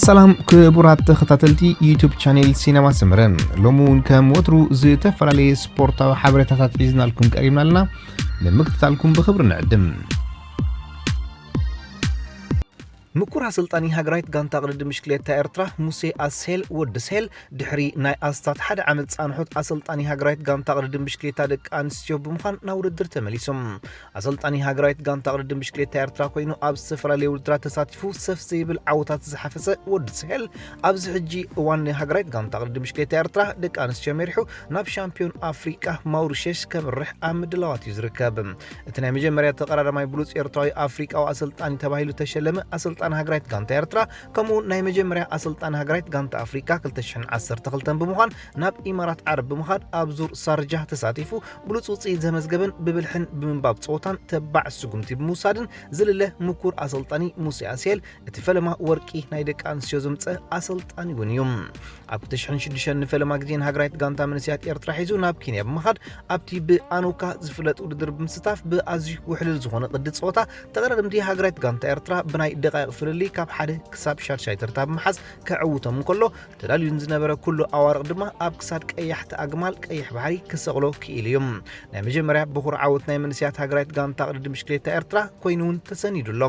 ሰላም ክቡራት ተኸታተልቲ ዩቱብ ቻኔል ሲነማ ሰመረ፣ ሎሚ እውን ከም ወትሩ ዝተፈላለየ ስፖርታዊ ሓበሬታታት ሒዝናልኩም ቀሪብና ኣለና። ንምክትታልኩም ብኽብሪ ንዕድም። ምኩር ኣሰልጣኒ ሃገራዊት ጋንታ ቅድድም ብሽክሌታ ኤርትራ ሙሴ ኣስሄል፣ ወዲ ስሄል፣ ድሕሪ ናይ ኣስታት ሓደ ዓመት ጻንሖት ኣሰልጣኒ ሃገራዊት ጋንታ ቅድድም ብሽክሌታ ደቂ ኣንስትዮ ብምዃን ናብ ውድድር ተመሊሱ። ኣሰልጣኒ ሃገራዊት ጋንታ ቅድድም ብሽክሌታ ኤርትራ ኮይኑ ኣብ ዝተፈላለዩ ውድድራት ተሳቲፉ ሰፍ ዘይብል ዓወታት ዝሓፈሰ ወዲ ስሄል፣ ኣብዚ ሕጂ እዋን ንሃገራዊት ጋንታ ቅድድም ብሽክሌታ ኤርትራ ደቂ ኣንስትዮ መሪሑ ናብ ሻምፒዮን ኣፍሪቃ ማውሪሸስ ከምርሕ ኣብ ምድላዋት እዩ ዝርከብ። እቲ ናይ መጀመርያ ተቐዳዳማይ ብሉጽ ኤርትራዊ ኣፍሪቃዊ ኣሰልጣኒ ተባሂሉ ተሸለመ ኣሰልጣኒ ሃገራዊት ጋንታ ኤርትራ፣ ከምኡውን ናይ መጀመርያ ኣሰልጣኒ ሃገራዊት ጋንታ ኣፍሪቃ ክልተ ሽሕን ዓሰርተ ክልተን ብምዃን ናብ ኢማራት ዓረብ ብምኻድ ኣብ ዙር ሳርጃ ተሳቲፉ ብሉጽ ውጽኢት ዘመዝገበን ብብልሕን ብምንባብ ጸወታን ተባዕ ስጉምቲ ብምውሳድን ዝልለ ምኩር ኣሰልጣኒ ሙሴ ኣስሄል፣ እቲ ፈለማ ወርቂ ናይ ደቂ ኣንስትዮ ዘምጸ ኣሰልጣኒ እውን እዩ። ኣብ ክልተ ሽሕን ሽዱሽተን ንፈለማ ግዜ ንሃገራዊት ጋንታ መንእሰያት ኤርትራ ሒዙ ናብ ኬንያ ብምኻድ ኣብቲ ብኣኖካ ዝፍለጥ ውድድር ብምስታፍ ብኣዝዩ ውሕልል ዝኾነ ቅዲ ጸወታ ተቐዳደምቲ ሃገራዊት ጋንታ ኤርትራ ብናይ ደቃይቕ ፍልልይ ካብ ሓደ ክሳብ ሻድሻይ ተርታ ብምሓዝ ከዕውቶም እንከሎ፣ ተዳልዩን ዝነበረ ኩሉ ኣዋርቕ ድማ ኣብ ክሳድ ቀያሕቲ ኣግማል ቀይሕ ባሕሪ ክሰቕሎ ክኢሉ እዩ። ናይ መጀመርያ ብኹር ዓወት ናይ መንእሰያት ሃገራዊት ጋንታ ቅድድም ብሽክሌታ ኤርትራ ኮይኑ እውን ተሰኒዱ ኣሎ።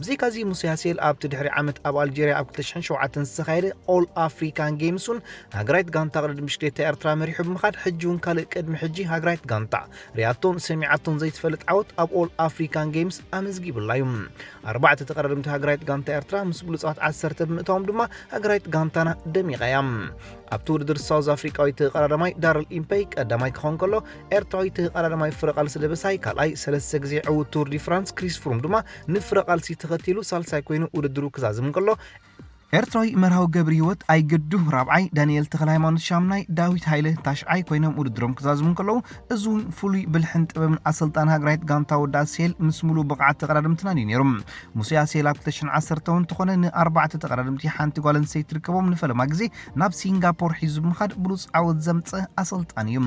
ብዘይካዚ ሙሴ ያሴል ኣብቲ ድሕሪ ዓመት ኣብ ኣልጀርያ ኣብ ክልተ ሽሕን ሸውዓተን ዝተኻየደ ኦል ኣፍሪካን ጌምስ እውን ሃገራዊት ጋንታ ቅድድም ብሽክሌታ ኤርትራ መሪሑ ብምኻድ ሕጂ እውን ካልእ ቅድሚ ሕጂ ሃገራዊት ጋንታ ሪኣቶን ሰሚዓቶን ዘይትፈልጥ ዓወት ኣብ ኦል ኣፍሪካን ጌምስ ኣመዝጊቡላ እዩ። ኣርባዕተ ተቐዳደምቲ ሃገራዊት ጋንታ ኤርትራ ምስ ብሉጻት ዓሰርተ ብምእታዎም ድማ ሃገራዊት ጋንታና ደሚቓ እያ። ኣብቲ ውድድር ሳውዝ ኣፍሪቃዊ ተቐዳዳማይ ዳርል ኢምፐይ ቀዳማይ ክኸውን ከሎ፣ ኤርትራዊ ተቐዳዳማይ ፍረቓልሲ ደበሳይ ካልኣይ፣ ሰለስተ ግዜ ዕዉት ቱር ዲ ፍራንስ ክሪስ ፍሩም ድማ ንፍረቓልሲ ተኸቲሉ ሳልሳይ ኮይኑ ውድድሩ ክዛዝም ከሎ፣ ኤርትራዊ መርሃዊ ገብሪ ህይወት ኣይግዱ ራብዓይ፣ ዳንኤል ተኽለ ሃይማኖት ሻምናይ፣ ዳዊት ሃይለ ታሽዓይ ኮይኖም ውድድሮም ክዛዝሙ ከለዉ፣ እዚ እውን ፍሉይ ብልሕን ጥበብን ኣሰልጣን ሃገራዊት ጋንታ ወዲ ኣስሄል ምስ ሙሉእ ብቕዓት ተቐዳደምትናን እዩ ነይሩ። ሙሴ ኣስሄል ኣብ ክልተ ሽሕን ዓሰርተ እውን እንተኾነ ንኣርባዕተ ተቐዳደምቲ ሓንቲ ጓል ኣንስተይቲ ትርከቦም ንፈለማ ግዜ ናብ ሲንጋፖር ሒዙ ብምኻድ ብሉጽ ዓወት ዘምጸ ኣሰልጣን እዩ።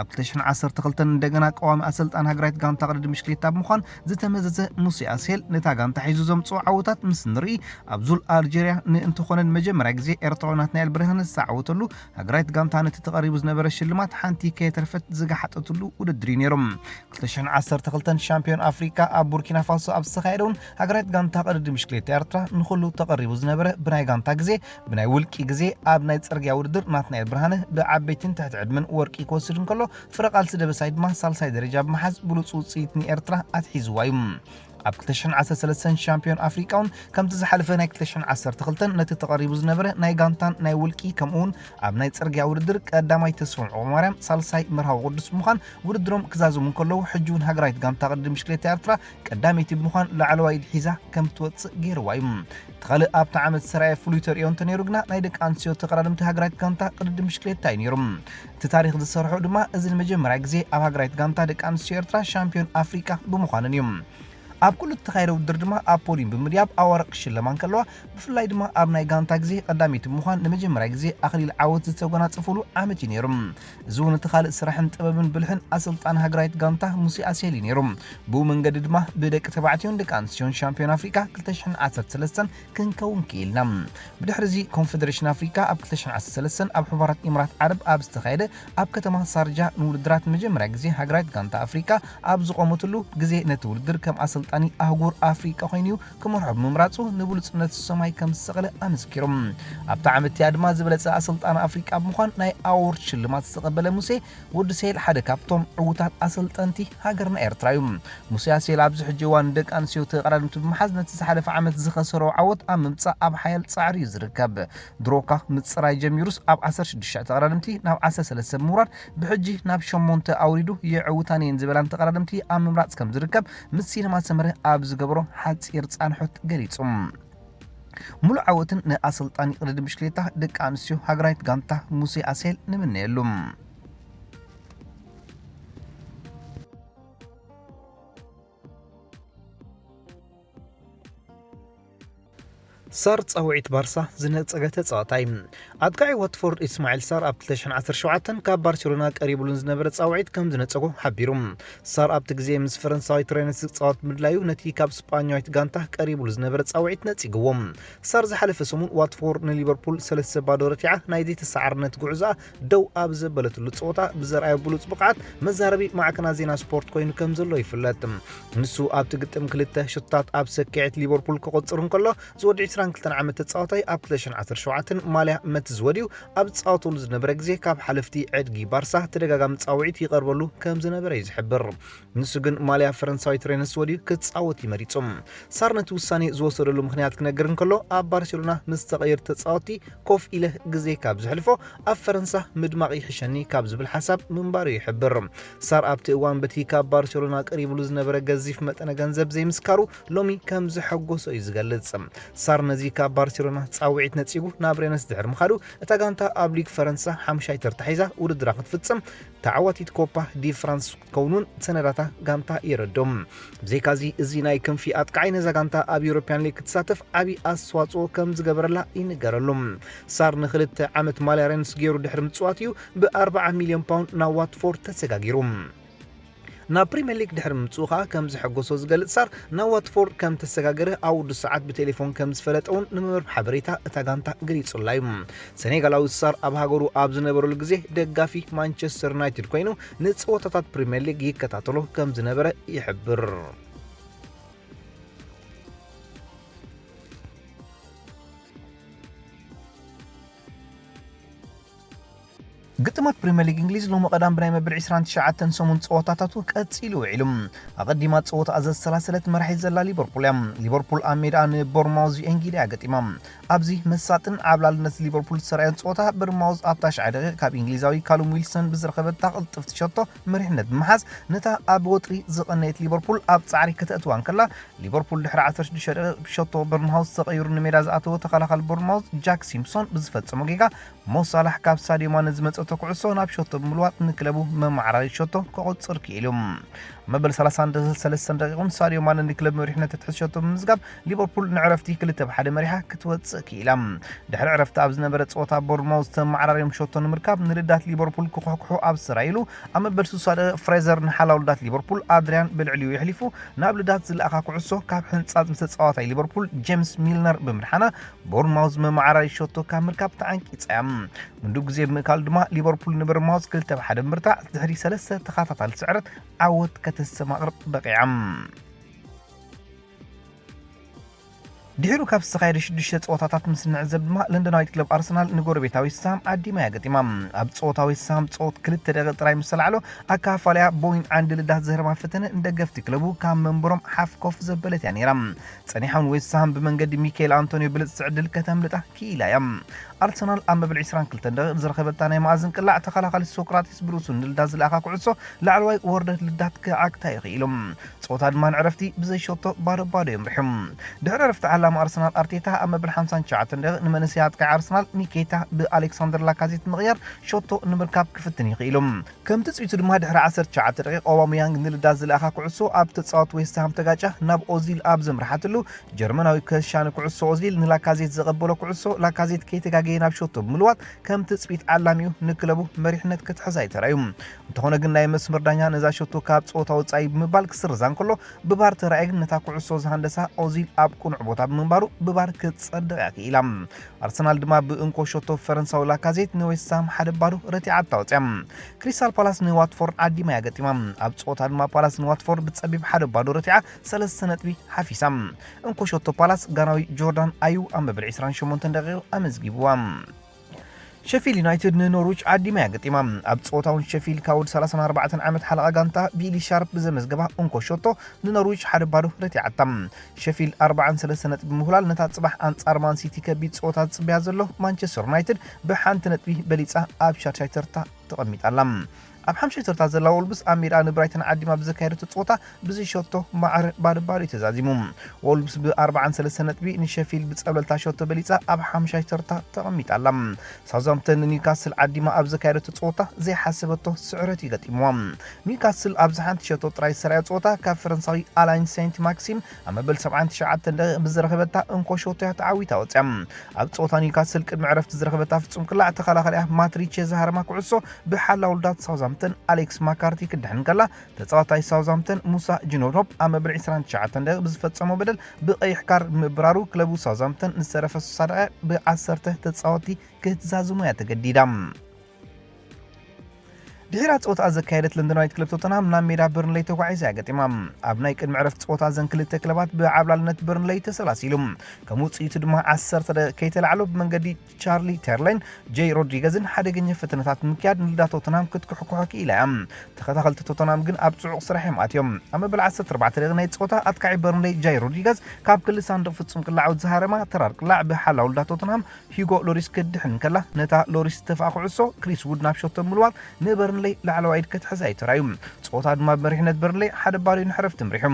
ኣብ ክልተ ሽሕን ዓሰርተ ክልተን እንደገና ቀዋሚ ኣሰልጣን ሃገራዊት ጋንታ ቅድድም ብሽክሌታ ብምዃን ዝተመዘዘ ሙሴ ኣስሄል ነታ ጋንታ ሒዙ ዘምጽኦ ዓወታት ምስ ንርኢ ኣብ ዙር ኣልጀርያ ንእንተኾነ ንመጀመርያ ግዜ ኤርትራዊ ናትናኤል ብርሃነ ዝተዓወተሉ ሃገራዊት ጋንታ ነቲ ተቐሪቡ ዝነበረ ሽልማት ሓንቲ ከየተረፈት ዝገሓጠትሉ ውድድር እዩ ነይሩ። ክልተ ሽሕን ዓሰርተ ክልተን ሻምፒዮን ኣፍሪቃ ኣብ ቡርኪና ፋሶ ኣብ ዝተኻየደ እውን ሃገራዊት ጋንታ ቅድድም ብሽክሌታ ኤርትራ ንኹሉ ተቐሪቡ ዝነበረ ብናይ ጋንታ ግዜ፣ ብናይ ውልቂ ግዜ ኣብ ናይ ጽርግያ ውድድር ናትናኤል ብርሃነ ብዓበይትን ትሕቲ ዕድመን ወርቂ ክወስድ እንከሎ፣ ፍረቓልሲ ደበሳይ ድማ ሳልሳይ ደረጃ ብምሓዝ ብሉጽ ውጽኢት ንኤርትራ ኣትሒዝዋ እዩ። ኣብ ክልተ ሽሕን ዓሰርተ ሰለስተን ሻምፒዮን ኣፍሪቃ እውን ከምቲ ዝሓለፈ ናይ ክልተ ሽሕን ዓሰርተ ክልተን ነቲ ተቐሪቡ ዝነበረ ናይ ጋንታን ናይ ውልቂ ከምኡውን ኣብ ናይ ጽርግያ ውድድር ቀዳማይ ተስፎም ዑቕባማርያም ሳልሳይ መርሃዊ ቅዱስ ብምዃን ውድድሮም ክዛዘሙ እንከለዉ፣ ሕጂ እውን ሃገራዊት ጋንታ ቅድድም ብሽክሌታ ኤርትራ ቀዳመይቲ ብምዃን ላዕለዋይ ኢድ ሒዛ ከም ትወጽእ ገይርዋ እዩ። እቲ ካልእ ኣብቲ ዓመት ዝተራእየ ፍሉይ ተርእዮ እንተነይሩ ግና ናይ ደቂ ኣንስትዮ ተቐዳደምቲ ሃገራዊት ጋንታ ቅድድም ብሽክሌታ እዩ ነይሩ። እቲ ታሪኽ ዝሰርሖ ድማ እዚ ንመጀመርያ ግዜ ኣብ ሃገራዊት ጋንታ ደቂ ኣንስትዮ ኤርትራ ሻምፒዮን ኣፍሪቃ ብምዃነን እዩ። ኣብ ኩሉ እተኻየደ ውድድር ድማ ኣብ ፖዲየም ብምድያብ ኣዋርቕ ክሽለማ እንከለዋ፣ ብፍላይ ድማ ኣብ ናይ ጋንታ ግዜ ቀዳመይቲ ብምዃን ንመጀመርያ ግዜ ኣኽሊል ዓወት ዝተጎናጸፈሉ ዓመት እዩ ነይሩ። እዚ እውን እቲ ካልእ ስራሕን ጥበብን ብልሕን ኣሰልጣኒ ሃገራዊት ጋንታ ሙሴ ኣስሄል እዩ ነይሩ። ብኡ መንገዲ ድማ ብደቂ ተባዕትዮን ደቂ ኣንስትዮን ሻምፒዮን ኣፍሪቃ ክልተ ሽሕን ዓሰርተ ሰለስተን ክንከውን ክኢልና። ብድሕሪ እዚ ኮንፈደሬሽን ኣፍሪቃ ኣብ ክልተ ሽሕን ዓሰርተ ሰለስተን ኣብ ሕቡራት ኢማራት ዓረብ ኣብ ዝተኻየደ ኣብ ከተማ ሳርጃ ንውድድራት ንመጀመርያ ግዜ ሃገራዊት ጋንታ ኣፍሪቃ ኣብ ዝቖመትሉ ግዜ ነቲ ውድድር ከም ኣሰልጣኒ ኣህጉር ኣፍሪቃ ኮይኑ እዩ ክመርሖ ብምምራጹ ንብሉጽነት ሰማይ ከም ዝሰቐለ ኣመስኪሮም። ኣብታ ዓመት እቲኣ ድማ ዝበለጸ ኣሰልጣኒ ኣፍሪቃ ብምዃን ናይ ኣዎርድ ሽልማት ዝተቐበለ ሙሴ ወዲ ሴል ሓደ ካብቶም ዕዉታት ኣሰልጠንቲ ሃገርና ኤርትራ እዩ። ሙሴ ኣሴል ኣብዚ ሕጂ እዋን ደቂ ኣንስትዮ ተቐዳደምቲ ብምሓዝ ነቲ ዝሓለፈ ዓመት ዝኸሰሮ ዓወት ኣብ ምምጻእ ኣብ ሓያል ጻዕሪ እዩ ዝርከብ። ድሮካ ምጽራይ ጀሚሩስ ኣብ ዓሰርተ ሽዱሽተ ተቐዳደምቲ ናብ ዓሰርተ ሰለስተ ብምውራድ ብሕጂ ናብ ሸሞንተ ኣውሪዱ የዕውታን እየን ዝበላን ተቐዳደምቲ ኣብ ምምራጽ ከም ዝርከብ ምስ ሲነማ ሰመረ ኣብ ዝገበሮ ሓጺር ጻንሖት ገሊጹ። ሙሉእ ዓወትን ንኣሰልጣኒ ቅድድም ብሽክሌታ ደቂ ኣንስትዮ ሃገራዊት ጋንታ ሙሴ ኣሴል ንምነየሉ። ሳር ጻውዒት ባርሳ ዝነጸገ ተጻዋታይ። ኣጥቃዒ ዋትፎርድ ኢስማዒል ሳር ኣብ ክልተ ሽሕን ዓሰርተ ሸውዓተን ካብ ባርሴሎና ቀሪቡሉ ዝነበረ ጻውዒት ከም ዝነጸጎ ሓቢሩ። ሳር ኣብቲ ግዜ ምስ ፈረንሳዊት ሬነስ ዝጻወት ምድላዩ ነቲ ካብ ስጳኛዊት ጋንታ ቀሪቡሉ ዝነበረ ጻውዒት ነጺግዎ። ሳር ዝሓለፈ ሰሙን ዋትፎርድ ንሊቨርፑል ሰለስተ ባዶ ረቲዓ ናይ ዘይተሰዓርነት ጉዕዞኣ ደው ኣብ ዘበለትሉ ጸወታ ብዘርኣዮ ብሉጽ ብቕዓት መዛረቢ ማዕከናት ዜና ስፖርት ኮይኑ ከም ዘሎ ይፍለጥ። ንሱ ኣብቲ ግጥም ክልተ ሸቶታት ኣብ ሰኪዐት ሊቨርፑል ክቖጽር እንከሎ፣ ዝወዲ ዕስራን ክልተን ዓመት ተጻዋታይ ኣብ ክልተ ሽሕን ዓሰርተ ሸውዓተን ማልያ መትዝ ወድዩ ኣብ ዝጻወተሉ ዝነበረ ግዜ ካብ ሓለፍቲ ዕድጊ ባርሳ ተደጋጋሚ ጻውዒት ይቐርበሉ ከም ዝነበረ እዩ ዝሕብር። ንሱ ግን ማልያ ፈረንሳዊት ሬነስ ወድዩ ክጻወት እዩ መሪጹ። ሳር ነቲ ውሳኔ ዝወሰደሉ ምኽንያት ክነግር እንከሎ፣ ኣብ ባርሴሎና ምስ ተቐየርቲ ተጻወትቲ ኮፍ ኢለ ግዜ ካብ ዘሕልፎ ኣብ ፈረንሳ ምድማቕ ይሕሸኒ ካብ ዝብል ሓሳብ ምንባሩ ይሕብር። ሳር ኣብቲ እዋን በቲ ካብ ባርሴሎና ቀሪቡሉ ዝነበረ ገዚፍ መጠነ ገንዘብ ዘይምስካሩ ሎሚ ከም ዘሐጎሶ እዩ ዝገልጽ። ሳር ነዚ ካብ ባርሴሎና ጻውዒት ነጺጉ ናብ ሬነስ ድሕሪ ምኻዱ፣ እታ ጋንታ ኣብ ሊግ ፈረንሳ ሓምሻይ ተርታ ሒዛ ውድድራ ክትፍጽም፣ ተዓዋቲት ኮፓ ዲ ፍራንስ ክትከውንን ሰነዳታ ጋንታ የረድኦም። ብዘይካዚ፣ እዚ ናይ ክንፊ ኣጥቃዓይ ነዛ ጋንታ ኣብ ዩሮፕያን ሊግ ክትሳተፍ ዓቢ ኣስተዋጽኦ ከም ዝገበረላ ይንገረሉ። ሳር ንኽልተ ዓመት ማልያ ሬንስ ገይሩ ድሕሪ ምጽዋት እዩ ብ ኣርብዓ ሚልዮን ፓውንድ ናብ ዋትፎርድ ተሰጋጊሩ። ናብ ፕሪምየር ሊግ ድሕሪ ምምጽኡ ኸኣ ከም ዘሐጎሶ ዝገልጽ ሳር፣ ናብ ዋትፎርድ ከም ተሰጋገረ ኣብ ውዱእ ሰዓት ብቴሌፎን ከም ዝፈለጠ እውን ንመርብ ሓበሬታ እታ ጋንታ ገሊጹላ እዩ። ሰኔጋላዊ ሳር ኣብ ሃገሩ ኣብ ዝነበረሉ ግዜ ደጋፊ ማንቸስተር ዩናይትድ ኮይኑ ንጸወታታት ፕሪምየር ሊግ ይከታተሎ ከም ዝነበረ ይሕብር። ግጥማት ፕሪምየር ሊግ እንግሊዝ ሎሚ ቀዳም ብናይ መበል ዕስራን ትሽዓተን ሰሙን ጸወታታቱ ቀጺሉ ውዒሉ። ኣቐዲማ ጸወታኣ ዘሰላሰለት መራሒት ዘላ ሊቨርፑል እያ። ሊቨርፑል ኣብ ሜዳኣ ንቦርማውዝ ቪኤንጊዳ እያ ገጢማ። ኣብዚ መሳጥን ዓብላልነት ሊቨርፑል ዝተራእየን ጸወታ፣ ቦርማውዝ ኣብ ታሽዓይ ደቂቕ ካብ እንግሊዛዊ ካሉም ዊልሰን ብዝረኸበታ ቅልጥፍቲ ሸቶ መሪሕነት ብምሓዝ፣ ነታ ኣብ ወጥሪ ዝቐነየት ሊቨርፑል ኣብ ጻዕሪ ከተእትዋ እንከላ፣ ሊቨርፑል ድሕሪ ዓሰርተ ሽዱሽተ ደቂቕ ብሸቶ ቦርንማውዝ ተቐይሩ ንሜዳ ዝኣተወ ተኸላኻሊ ቦርንማውዝ ጃክ ሲምፕሶን ብዝፈጸሞ ጌጋ፣ ሞሳላሕ ካብ ሳድዮ ማነ ዝመጸቶ ኩዕሶ ናብ ሸቶ ብምልዋጥ ንክለቡ መመዓራሪ ሸቶ ከቑጽር ክኢሉ። መበል ሰላሳን ሰለስተን ደቂቕ እውን ሳድዮ ማነ ንክለብ መሪሕነት ትሕቲ ሸቶ ብምምዝጋብ ሊቨርፑል ንዕረፍቲ ክልተ ብ ሓደ መሪሓ ክትወጽእ ክኢላ። ድሕሪ ዕረፍቲ ኣብ ዝነበረ ጸወታ ቦርንማውዝ ተመዓራርዮም ሸቶ ንምርካብ ንልዳት ሊቨርፑል ክኹሕኩሑ ኣብ ስራይ ኢሉ ኣብ መበል ስሳ ደቂቕ ፍሬዘር ንሓላው ልዳት ሊቨርፑል ኣድሪያን ብልዕሊኡ የሕሊፉ ናብ ልዳት ዝለኣኻ ኩዕሶ ካብ ሕንጻጽ ዝተጻዋታይ ሊቨርፑል ጄምስ ሚልነር ብምድሓና ቦርንማውዝ መመዓራሪ ሸቶ ካብ ምርካብ ተዓንቂጻ እያ። ምንዱብ ግዜ ብምእካሉ ድማ ሊቨርፑል ንበርንማውዝ ክልተ ብ ሓደ ብምርታዕ ድሕሪ ሰለስተ ተኸታታሊ ስዕረት ዓወት ከተስተማቕር በቒዓ። ድሒሩ ካብ ዝተኻየደ ሽዱሽተ ጸወታታት ምስ ንዕዘብ ድማ ለንደናዊት ክለብ ኣርሰናል ንጎረቤታ ዌስትሃም ዓዲማ እያ ገጢማ። ኣብ ጸወታ ዌስትሃም ጸወት ክልተ ደቂቕ ጥራይ ምስ ተላዕሎ ኣከፋፋሊኣ ቦይን ዓንዲ ልዳት ዘህረማ ፈተነ ንደገፍቲ ክለቡ ካብ መንበሮም ሓፍ ኮፍ ዘበለት እያ ነይራ። ጸኒሓ እውን ዌስትሃም ብመንገዲ ሚካኤል ኣንቶኒዮ ብልጽቲ ዕድል ከተምልጣ ክኢላ እያ። ኣርሰናል ኣብ መበል ዕስራን ክልተን ደቂቕ ዝረኸበታ ናይ መኣዝን ቅላዕ ተኸላኻሊ ሶክራቲስ ብሩሱ ንልዳት ዝለኣኻ ኩዕሶ ላዕለዋይ ወርደት ልዳት ክዓግታ እዩ ክኢሉ። ጸወታ ድማ ንዕረፍቲ ብዘይ ሸቶ ባዶ ባዶ እዮም ርሒም። ድሕሪ ዕረፍቲ ዓላሚ ኣርሰናል ኣርቴታ ኣብ መበል ሓምሳን ትሽዓተን ደቂቕ ንመንእሰይ ኣጥቃዒ ኣርሰናል ኒኬታ ብኣሌክሳንደር ላካዜት ምቕያር ሸቶ ንምርካብ ክፍትን እዩ ክኢሉ። ከም ትጽቢቱ ድማ ድሕሪ ዓሰርተ ትሽዓተ ደቂቕ ኦባሙያንግ ንልዳት ዝለኣኻ ኩዕሶ ኣብ ተጻወት ዌስትሃም ተጋጫ ናብ ኦዚል ኣብ ዘምርሓትሉ ጀርመናዊ ከሻኒ ኩዕሶ ኦዚል ንላካዜት ዘቐበሎ ኩዕሶ ላካዜት ከይተጋገየ ናብ ሸቶ ብምልዋጥ ከም ትጽቢት ዓላሚኡ ንክለቡ መሪሕነት ክትሕዝ ኣይተራእዩ። እንተኾነ ግን ናይ መስመር ዳኛ ነዛ ሸቶ ካብ ጸወታ ወጻኢ ብምባል ክስርዛ እንከሎ ብቫር ተራእየ ግን ነታ ኩዕሶ ዝሃንደሳ ኦዚል ኣብ ቅኑዕ ቦታ ብምንባሩ ብቫር ክትጸድቕ እያ ክኢላ። ኣርሰናል ድማ ብእንኮ ሸቶ ፈረንሳዊ ላካዜት ንዌስትሃም ሓደ ባዶ ረቲዓታ ወጽያ። ክሪስታል ፓላስ ንዋትፎርድ ዓዲማ እያ ገጢማ። ኣብ ጸወታ ድማ ፓላስ ንዋትፎርድ ብጸቢብ ሓደ ባዶ ረቲዓ ሰለስተ ነጥቢ ሓፊሳ። እንኮ ሸቶ ፓላስ ጋናዊ ጆርዳን ኣዩ ኣብ መበል ዕስራን ሸሞንተን ደቂቕ ኣመዝጊብዋ። ሸፊልድ ዩናይትድ ንኖርዊች ዓዲማ እያ ገጢማ። ኣብ ጸወታ እውን ሸፊልድ ካውድ ሰላሳን ኣርባዕተን ዓመት ሓለቓ ጋንታ ቢሊ ሻርፕ ብዘመዝገባ እንኮ ሸቶ ንኖርዊች ሓደ ባዶ ረቲዓታ። ሸፊልድ ኣርብዓን ሰለስተ ነጥቢ ብምሁላል ነታ ጽባሕ ኣንጻር ማን ሲቲ ከቢድ ጸወታ ዝጽበያ ዘሎ ማንቸስተር ዩናይትድ ብሓንቲ ነጥቢ በሊጻ ኣብ ሻድሻይ ተርታ ተቐሚጣ ኣላ። ኣብ ሓምሻይ ተርታ ዘላ ወልብስ ኣብ ሜዳ ንብራይተን ዓዲማ ብዘካየደቶ ጸወታ ብዘይ ሸቶ ማዕረ ባዶ ባዶ እዩ ተዛዚሙ። ወልብስ ብ43 ነጥቢ ንሸፊልድ ብጸብለልታ ሸቶ በሊጻ ኣብ ሓምሻይ ተርታ ተቐሚጣ ኣላ። ሳውዛምፕተን ንኒውካስል ዓዲማ ኣብ ዘካየደቶ ጸወታ ዘይሓሰበቶ ስዕረት እዩ ገጢምዋ። ኒውካስል ኣብዚ ሓንቲ ሸቶ ጥራይ ዝሰራዮ ጸወታ ካብ ፈረንሳዊ ኣላይን ሴንት ማክሲም ኣብ መበል 79 ደቂቕ ብዝረኸበታ እንኮ ሸቶ እያ ተዓዊታ ወጽያ። ኣብ ጸወታ ኒውካስል ቅድሚ ዕረፍቲ ዝረኸበታ ፍጹም ቅላዕ ተኸላኸሊኣ ማትሪቼ ዝሃረማ ኩዕሶ ብሓላ ውልዳት ሳውዛምፕተን ኣሌክስ ማካርቲ ክድሕን ከላ፣ ተጻዋታይ ሳውዛምፕተን ሙሳ ጅኖዶብ ኣብ መበል 29 ደቂቕ ብዝፈጸሞ በደል ብቐይሕ ካርድ ምብራሩ ክለቡ ሳውዛምፕተን ንዝተረፈ 60 ደቂቕ ብ10 ተጻወቲ ክትዛዝሙ እያ ተገዲዳ። ድሒራ ጸወታ ዘካየደት ለንደናዊት ክለብ ቶተንሃም ናብ ሜዳ በርንሌይ ተጓዒዛ እያ ገጢማ። ኣብ ናይ ቅድሚ ዕረፍቲ ጸወታ እዘን ክልተ ክለባት ብዓብላልነት በርንሌይ ተሰላሲሉ። ከም ውጽኢቱ ድማ 10 ደቂቕ ከይተላዕሎ ብመንገዲ ቻርሊ ቴርሌን ጄይ ሮድሪገዝን ሓደገኛ ፈተነታት ምክያድ ንልዳ ቶተንሃም ክትኩሕኩሖ ክኢላ እያ። ተኸታኸልቲ ቶተንሃም ግን ኣብ ጽዑቕ ስራሕ እዮም ኣትዮም። ኣብ መበል 14 ደቂቕ ናይ ጸወታ ኣጥቃዒ በርንሌይ ጃይ ሮድሪገዝ ካብ ክሊ ሳንዱቕ ፍጹም ቅላዕ ዝሃረማ ተራር ቅላዕ ብሓላው ልዳ ቶተንሃም ሂጎ ሎሪስ ክትድሕን ከላ፣ ነታ ሎሪስ ዝተፍኣ ኩዕሶ ክሪስ ውድ ናብ ሸቶ ምልዋጥ ንበርንሌይ ላዕለዋይ ኢድ ክትሕዛ እዩ ተራዩ። ጸወታ ድማ ብመሪሕነት በርንሌይ ሓደ ባዶ ንሕረፍቲ ምሪሑ።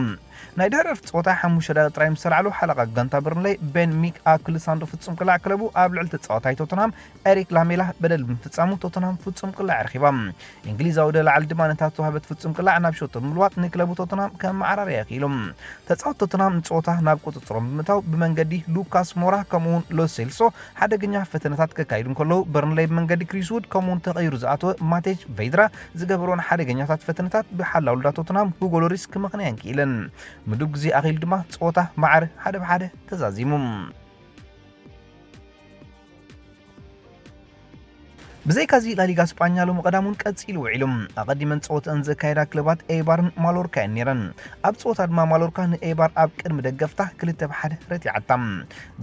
ናይ ድሕሪ ዕረፍቲ ጸወታ ሓሙሽተ ደቂቕ ጥራይ ምስ ተላዕሉ ሓለቓ ጋንታ በርንሌይ ቤን ሚክ ኣብ ክሊ ሳንዱቕ ፍጹም ቅላዕ ክለቡ ኣብ ልዕሊ ተጻዋታይ ቶተንሃም ኤሪክ ላሜላ በደል ብምፍጻሙ ቶተንሃም ፍጹም ቅላዕ ኣርኺባ። እንግሊዛዊ ደላዓል ድማ ነታ ዝተዋህበት ፍጹም ቅላዕ ናብ ሸቶ ብምልዋጥ ንክለቡ ቶተንሃም ከመዓራርያ ክኢሉ። ተጻወትቲ ቶተንሃም ንጸወታ ናብ ቁጽጽሮም ብምእታው ብመንገዲ ሉካስ ሞራ ከምኡውን ሎሴልሶ ሓደገኛ ፈተነታት ከካይዱ እንከለዉ፣ በርንሌይ ብመንገዲ ክሪስ ውድ ከምኡውን ተቐይሩ ዝኣተወ ማቴጅ ቬይድራ ዝገበሮን ሓደገኛታት ፈተነታት ብሓላው ልዳ ቶተንሃም ሁጎ ሎሪስ ክመኽንያን ክኢለን። ምዱብ ግዜ ኣኺሉ ድማ ጸወታ ማዕረ ሓደ ብሓደ ተዛዚሙ። ብዘይካዚ ላሊጋ ስጳኛ ሎሚ ቀዳም እውን ቀጺሉ ውዒሉ። ኣቐዲመን ጸወተአን ዘካየዳ ክለባት ኤይባርን ማሎርካ እየን ነይረን። ኣብ ጸወታ ድማ ማሎርካ ንኤይባር ኣብ ቅድሚ ደገፍታ ክልተ ብሓደ ረቲዓታ።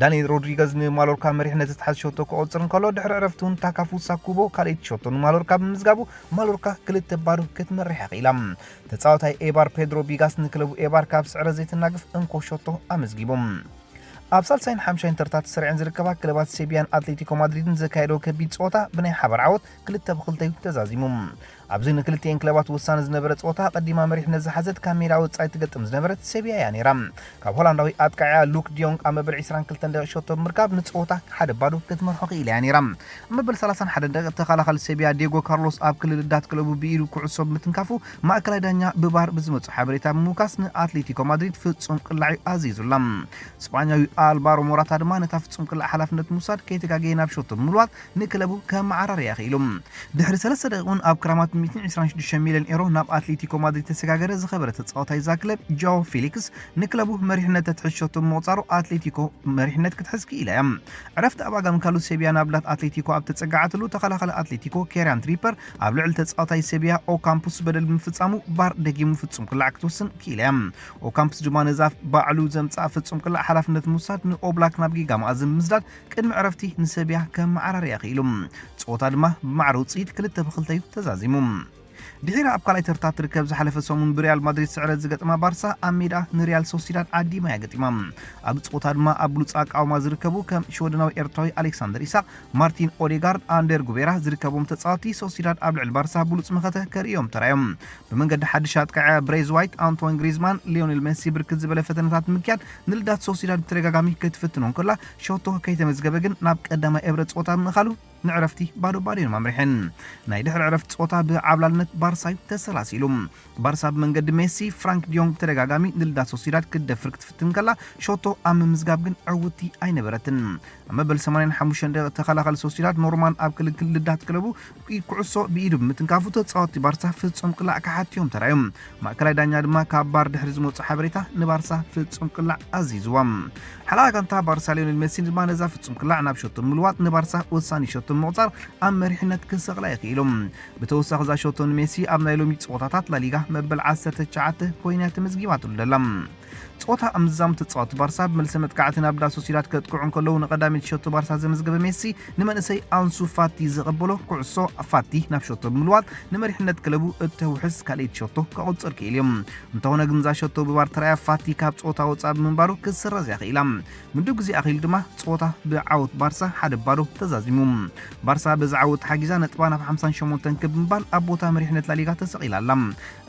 ዳኒ ሮድሪገዝ ንማሎርካ መሪሕነት ዝተሓዝ ሸቶ ክቆጽር እንከሎ፣ ድሕሪ ዕረፍቲ እውን ታካፉሳ ኩቦ ካልኣይቲ ሸቶ ንማሎርካ ብምምዝጋቡ ማሎርካ ክልተ ባዶ ክትመርሕ ክኢላ። ተጻዋታይ ኤባር ፔድሮ ቢጋስ ንክለቡ ኤባር ካብ ስዕረት ዘይትናግፍ እንኮ ሸቶ ኣመዝጊቡ። ኣብ ሳልሳይን ሓምሻይን ተርታት ተሰሪዐን ዝርከባ ክለባት ሴቢያን ኣትሌቲኮ ማድሪድን ዘካየደው ከቢድ ጸወታ ብናይ ሓባር ዓወት ክልተ ብክልተ እዩ ተዛዚሙ። ኣብዚ ንክልቲኤን ክለባት ውሳነ ዝነበረ ጸወታ ቀዲማ መሪሕነት ዝሓዘት ካብ ሜዳ ወጻኢ ትገጥም ዝነበረት ሴቢያ እያ ነይራ። ካብ ሆላንዳዊ ኣጥቃዒያ ሉክ ዲዮንግ ኣብ መበል 22 ደቂቕ ሸቶ ብምርካብ ንጸወታ ሓደ ባዶ ክትመርሖ ክኢላ እያ ነይራ። ኣብ መበል 31 ደቂቕ ተኸላኻሊ ሴቢያ ዲየጎ ካርሎስ ኣብ ክልል ዳት ክለቡ ብኢዱ ኩዕሶ ብምትንካፉ ማእከላይ ዳኛ ብባር ብዝመጹ ሓበሬታ ብምውካስ ንኣትሌቲኮ ማድሪድ ፍጹም ቅላዕ እዩ ኣዚዙላ። ስጳኛዊ ኣልባሮ ሞራታ ድማ ነታ ፍጹም ቅላዕ ሓላፍነት ምውሳድ ከይተጋገየ ናብ ሸቶ ብምልዋጥ ንክለቡ ከመዓራርያ ክኢሉ። ድሕሪ ሰለስተ ደቂቕ እውን ኣብ ክራማት ሚእትን ዕስራን ሽዱሽተ ሚልዮን ኤሮ ናብ ኣትሌቲኮ ማድሪድ ተሰጋገረ ዝኸበረ ተጻዋታይ እዛ ክለብ ጃኦ ፊሊክስ ንክለቡ መሪሕነት ተትሕዝ ሸቶ ብምቑጻሩ ኣትሌቲኮ መሪሕነት ክትሕዝ ክኢላ እያ። ዕረፍቲ ኣብ ኣጋምካሉ ሴቢያ ናብ ላት ኣትሌቲኮ ኣብ ተጸጋዓትሉ ተኸላኻሊ ኣትሌቲኮ ኬርያን ትሪፐር ኣብ ልዕሊ ተጻዋታይ ሴቢያ ኦካምፑስ በደል ብምፍጻሙ ባር ደጊሙ ፍጹም ቅላዕ ክትውስን ክኢላ እያ። ኦካምፕስ ድማ ነዛ ባዕሉ ዘምጽኣ ፍጹም ቅላዕ ሓላፍነት ምውሳድ ንኦብላክ ናብ ጌጋ መኣዝን ብምስዳድ ቅድሚ ዕረፍቲ ንሰብያ ከመዓራርያ ክኢሉ። ጸወታ ድማ ብማዕረ ውጽኢት ክልተ ብክልተ እዩ ተዛዚሙ። ድሒራ ኣብ ካልኣይ ተርታ ትርከብ ዝሓለፈ ሰሙን ብሪያል ማድሪድ ስዕረት ዝገጠማ ባርሳ ኣብ ሜዳ ንሪያል ሶሲዳድ ዓዲማ እያ ገጢማ። ኣብ ጸወታ ድማ ኣብ ብሉጽ ኣቃውማ ዝርከቡ ከም ሽወደናዊ ኤርትራዊ ኣሌክሳንደር ኢሳቅ፣ ማርቲን ኦዴጋርድ፣ ኣንደር ጉቤራ ዝርከቦም ተጻወቲ ሶሲዳድ ኣብ ልዕሊ ባርሳ ብሉጽ መኸተ ከርእዮም ተራዮም። ብመንገዲ ሓድሽ ኣጥቃዕያ ብሬዝ ዋይት፣ ኣንቶን ግሪዝማን፣ ሊዮኔል ሜሲ ብርክት ዝበለ ፈተነታት ምክያድ ንልዳት ሶሲዳድ ብተደጋጋሚ ክትፍትኖ እንከላ ሸቶ ከይተመዝገበ ግን ናብ ቀዳማይ እብረ ጸወታ ብምእኻሉ ንዕረፍቲ ባዶ ባዶ እዮም ኣምሪሐን። ናይ ድሕሪ ዕረፍቲ ጸወታ ብዓብላልነት ባርሳ እዩ ተሰላሲሉ። ባርሳ ብመንገዲ ሜሲ፣ ፍራንክ ዲዮንግ ብተደጋጋሚ ንልዳት ሶሲዳድ ክትደፍር ክትፍትን ከላ ሸቶ ኣብ ምምዝጋብ ግን ዕውቲ ኣይነበረትን። ኣብ መበል 85 ደቂቕ ተኸላኻሊ ሶሲዳድ ኖርማን ኣብ ክልክል ልዳት ክለቡ ኩዕሶ ብኢዱ ብምትንካፉ ተጻወትቲ ባርሳ ፍጹም ቅላዕ ክሓትዮም ተራዮም። ማእከላይ ዳኛ ድማ ካብ ባር ድሕሪ ዝመጹ ሓበሬታ ንባርሳ ፍጹም ቅላዕ ኣዚዝዎም። ሓለቓ ጋንታ ባርሳ ሊዮኔል ሜሲ ድማ ነዛ ፍጹም ቅላዕ ናብ ሸቶ ምልዋጥ ንባርሳ ወሳኒ ሸቶ ምቑጻር ኣብ መሪሕነት ክሰቕላ ይኽኢሉ። ብተወሳኺ እዛ ሸቶ ንሜሲ ኣብ ናይ ሎሚ ጸወታታት ላሊጋ መበል 19 ኮይና ተመዝጊባትሉ ደላ። ጾታ ምዝዛም ተጻወቲ ባርሳ ብመልሰ መጥቃዕቲ ናብ ዳ ሶሲዳድ ከጥቅዑ እንከለዉ፣ ንቐዳመይቲ ሸቶ ባርሳ ዘመዝገበ ሜሲ ንመንእሰይ ኣንሱ ፋቲ ዘቐበሎ ኩዕሶ ፋቲ ናብ ሸቶ ብምልዋጥ ንመሪሕነት ክለቡ እተውሕስ ካልኣይቲ ሸቶ ከቑጽር ክኢሉ እዩ። እንተኾነ ግን እዛ ሸቶ ብቫር ተራእያ ፋቲ ካብ ጸወታ ወጻኢ ብምንባሩ ክትስረዝ እያ ክኢላ። ምድብ ግዜ ኣኺሉ ድማ ጸወታ ብዓወት ባርሳ ሓደ ባዶ ተዛዚሙ። ባርሳ በዚ ዓወት ሓጊዛ ነጥባ ናብ ሓምሳን ሸሞንተን ክብ ብምባል ኣብ ቦታ መሪሕነት ላሊጋ ተሰቒላ ኣላ።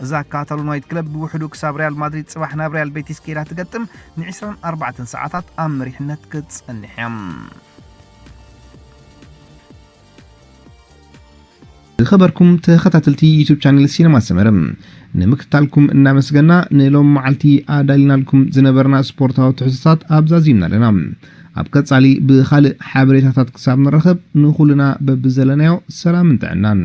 እዛ ካታሎናዊት ክለብ ብውሕዱ ክሳብ ሪያል ማድሪድ ጽባሕ ናብ ሪያል ቤቲስ ከይዳ ትገጥም ን ዕስራን ኣርባዕተን ሰዓታት ኣብ መሪሕነት ክትጸንሕ እያ። ዝኸበርኩም ተኸታተልቲ ዩቱብ ቻነል ሲነማ ሰመረ፣ ንምክትታልኩም እናመስገና፣ ንሎም መዓልቲ ኣዳሊናልኩም ዝነበርና ስፖርታዊ ትሕዝቶታት ኣብዛዚምና ኣለና። ኣብ ቀጻሊ ብኻልእ ሓበሬታታት ክሳብ ንረኸብ፣ ንኹልና በብዘለናዮ ሰላምን ጥዕናን።